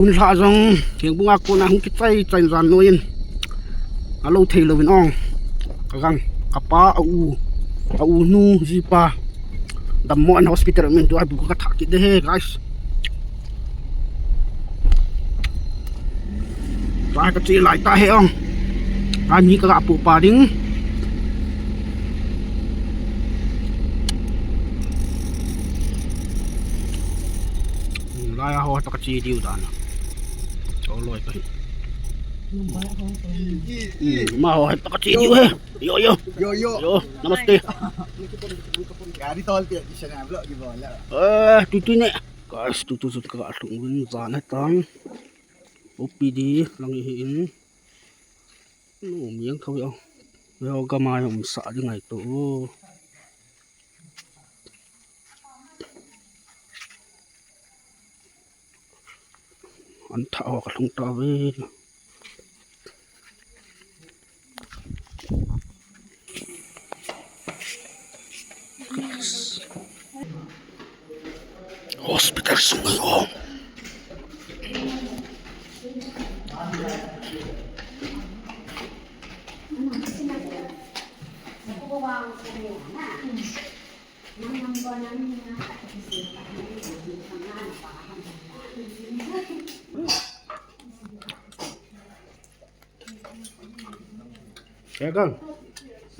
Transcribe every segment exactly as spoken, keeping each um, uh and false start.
Tun lha jong, Thengbung a kona hung kichai chai jan noi in. Alo thei louvin ong. Ka gang, ka pa, a u, a u nu, jipa. Dammo an hospital min tu a bu ka thah kit de he, guys. Tua ka che lai ta he ong. Ani ka ga pu pa ding. Lai a ho ta ka che diu dan a. Cho loi ka hi. Hmm, ma ho ta ka che diu he. Yo, yo. Yo, yo. Yo, namaste. Gari tol pe, di sana vlog di bola. Eh, tu tu ne. Guys, tu tu sut ka ga lhung vin jan he tan. O P D lang hi in. Nu miang thau ya. Yo, gama ya um sa di ngai to. An tha ho ka lhung ta ve. Hospital sung hi o. Ka gang.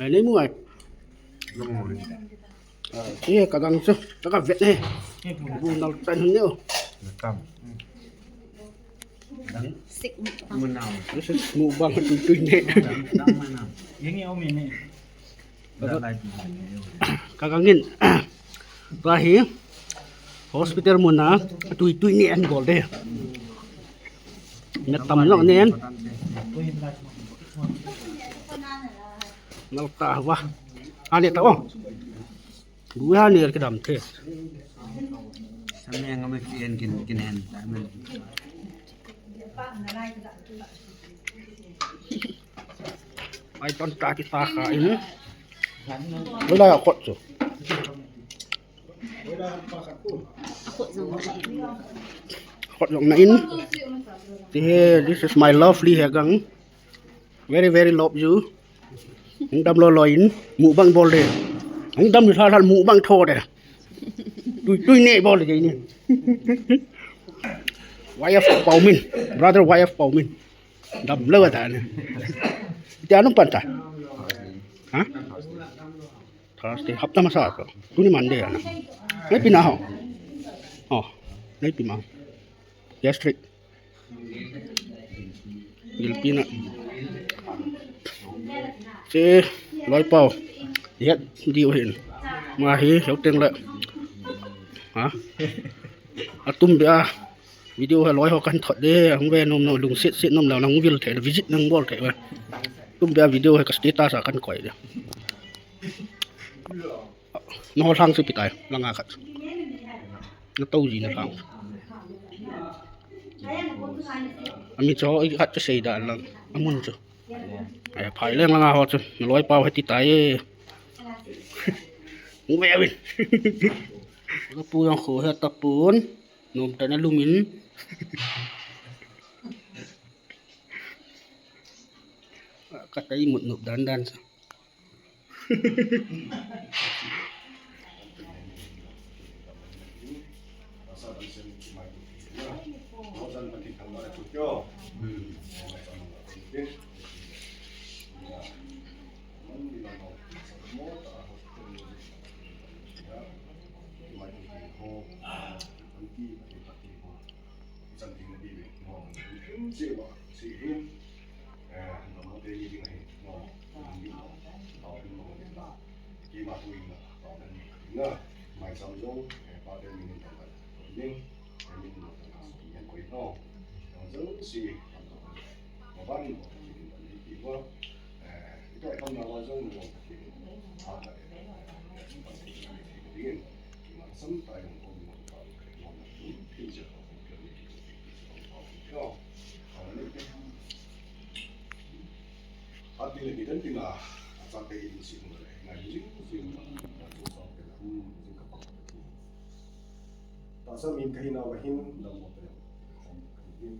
Ai, nei mu ai. Ai, ka gang chu. Ka ka vet ne. Bu nal tan ne o. This is mukbang tu tu ne. Ka gang in. Ka hi hospital muna tui tui ne an bol de. Na tam lok nen. Nal ta wa. Ani ta o. Bu ha ne ka dam the. Sameng ngam ki en kin kin hen ta men. Ai ton ta ki ta ka in. Wala kot chu. Khut jong na in. Ti he, this is my lovely he gang. Very, very love you. Hung dam lo lo in, mukbang bol de. Hung dam ni sa sa mukbang tho de. Tui, tui ne bol de ni. Wife Paumin, brother wife Paumin. Dam lo ta ne. Ti anu pan ta. Ha? Thursday, hapta masa ko. Tuni Monday ana. Nai pi na ho. Oh, nai pi ma. Gastric. Gilpi na. Che, loi pau. Yet, di o hin. Ma hi, hiau teng le. Ha? Atum be a. Video hi loi ho kan thot de, hung ve nom nom, lungset set nom lou, nang vil thei, visit nang bol thei ve. Tum bia video hi ka status a kan koi de. Na ho lhang chu pi tai, langa khat. Na to ji na lhang. Ami cho i khat chu sei da lang, amun chu. Ai, phai leng langa ho chu, na loi pau hi ti tai e. Hung ve vin. Ka pu jong kho he ta pun. Nom ta na lum in. Ka tai mut nop dan dan sa. Ichan ding na ding mo. Sim ba, si hin. Eh, no mo te ni ding hin. No, ni mo. Tao ding mo ni la. Ki ma tu ing na. Tao ding ni na. Mai sam jong, eh, pa ding ni ding ba. Ding, eh, ni mo ta na so ni ko no. Jong si. Ma ba ni mo ta ni ding ba ni ki ba. Eh, ito ay kam na wa jong mo ta ni. Ha ta. Ding. Ki ma sam ta jong ko ni mo ta. Mo na. Ki je ko. Tahsa min kahina uva hin, dammo tah in,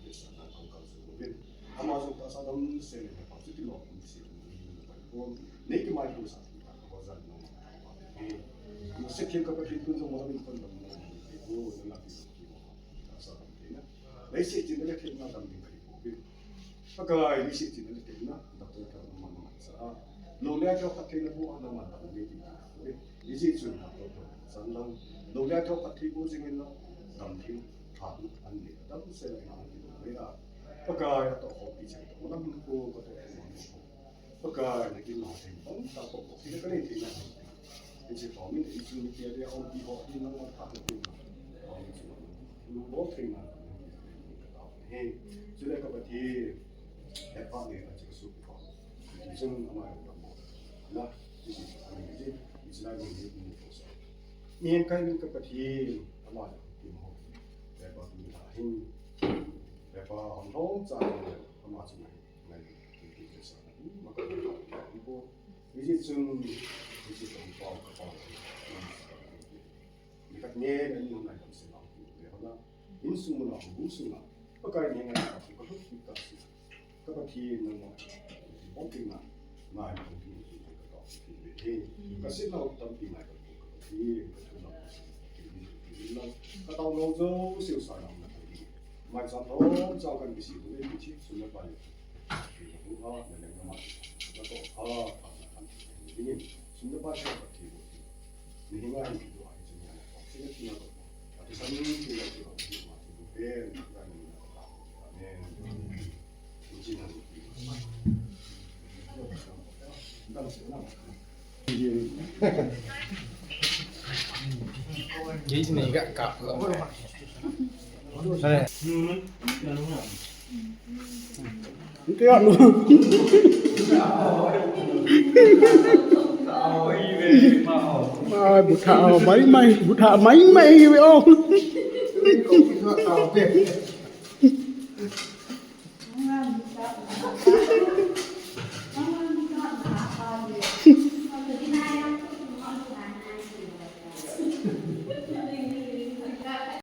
Pathen sana kong kal su uvin. Ama jong tahsa damsel in hepa chu tilou kum se uvin. Nei kimai kum sa ti ta ko jan no ma. Ni se khin ka Pathen tun jong ma min kon dam no. Ko na ti ki mo. Tahsa dam te na. Leiset china le thilna dam ding ka hi pouvin. Pakai, leiset china le thilna dam ding ka man man sa a. Lou le thil khat theina bu a na man dam ding ti ka hi pouvin. Hijeh chun dam ding ka san lang. Lou le thil khat thei bu jing in lang. Dam ding phat an nei. Damsel a ina ti dam le a. Pakai, atoh ho pi chang to lam ko ka to ko. Pakai, na kin ma thei bang ta ko ko. Ki ka nei thei na. Hiche to min in chun mi kia dia on pi ho ti na ma ta ko ti na. Lu bo thei na. He, chule ka Pathen, hepa ne ka chu su ko. Ti chun ama ya mo. Na, ti si ka ni ji. Israel ni ni ko sa. Ni en kai min ka Pathen, ama ya ki mo. Hepa ni la hin. Hepa hon hon cha ama chu ngai. Ngai, ti ti sa. Ma ka ni ko. Ni ji chun, ni ji tong pa ka pa. Ni khat ngen ani hon nai kam se lam ti le hon a. Insung mun a hung sung a. Pakai ngen ngai ka pu ka lut kit ta si. Ka Pathen nangma. Bom tin na. Ngai hung tin tin ka ta si tin le he. Ka sin na tampi ngai ka pu ka Pathen ka thu na. Ka tao lo jo siu sa na na. Mai chan thom chang kan kisi tu le kichi sum le pai. Ki tu ha na le na ma. Na to ha ha na kan. Ni sum le pai sa ka ti. Ni hi ngai ni tu ha ni chang ya. Sum le pai na to. Ati san ni ki la ki ma ki ma ki pen ka ni na. Amen. Ni chi na ni. Kei nei ga kap lo. Ai, bu tha mai mai, bu tha mai mai o.